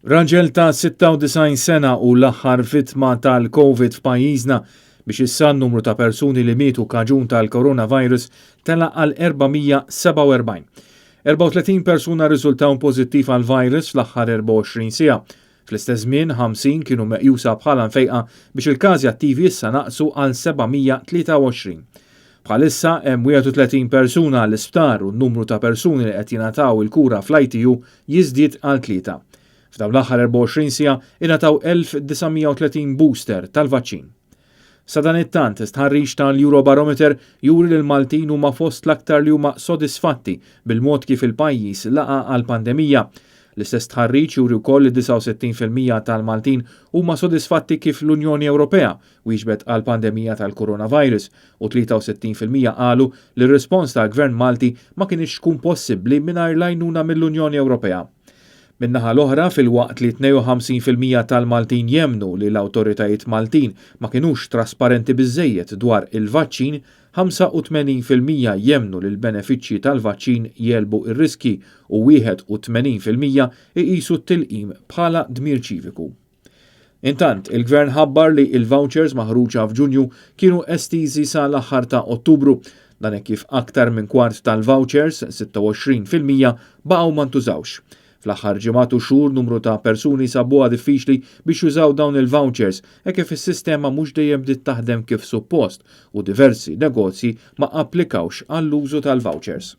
Raġel ta' 96 sena hu l-aħħar vittma tal-Covid f'pajjiżna biex issa n-numru ta' persuni li mietu kaġun tal-coronavirus tela' għal 447. 34 persuna rriżultaw pożittiv għall-virus fl-aħħar 24 siegħa. Fl-istess żmien 50 kienu meqjusa bħala mfejqa biex il-każi attivi issa naqsu għal 723. Bħalissa hemm 31 persuna l-isptar u n-numru ta' persuni li qed jingħataw il-kura fl-ITU jiżdied għal tlieta. F'dawn l-aħħar 24 siegħa ingħataw 1930 booster tal-vaċċin. Sadanittant, stħarriġ tal-Eurobarometer juri li l-Maltin huma fost l-aktar li huma sodisfatti bil-mod kif il-pajjiż laqa' għall-pandemija. L-istess stħarriġ juri wkoll li 69% tal-Maltin huma sodisfatti kif l-Unjoni Ewropea wieġbet għall-pandemija tal-coronavirus u 63% qalu li r-rispons tal-Gvern Malti ma kinitx tkun possibbli mingħajr l-għajnuna mill-Unjoni Ewropea. Min-naħa l-oħra, filwaqt li 52% tal-Maltin jemmnu li l-awtoritajiet Maltin ma kinux trasparenti biżżejjed dwar il-vaċċin, 85% jemmnu li l-benefiċċji tal-vaċċin jegħlbu r-riskji u 81% iqisu t-tilqim bħala dmir ċiviku. Intant, il-Gvern ħabbar li il-vouchers maħruġa f'Ġunju kienu estiżi sa l-aħħar ta' Ottubru. Dan hekk kif aktar minn kwart tal-vouchers, 26%, baqgħu ma ntużawx. Fl-aħħar ġimgħat u xhur numru ta' persuni sabuha diffiċli biex jużaw dawn il-vouchers hekk kif is-sistema mhux dejjem bdiet taħdem kif suppost u diversi negozji ma applikawx għall-użu tal-vouchers.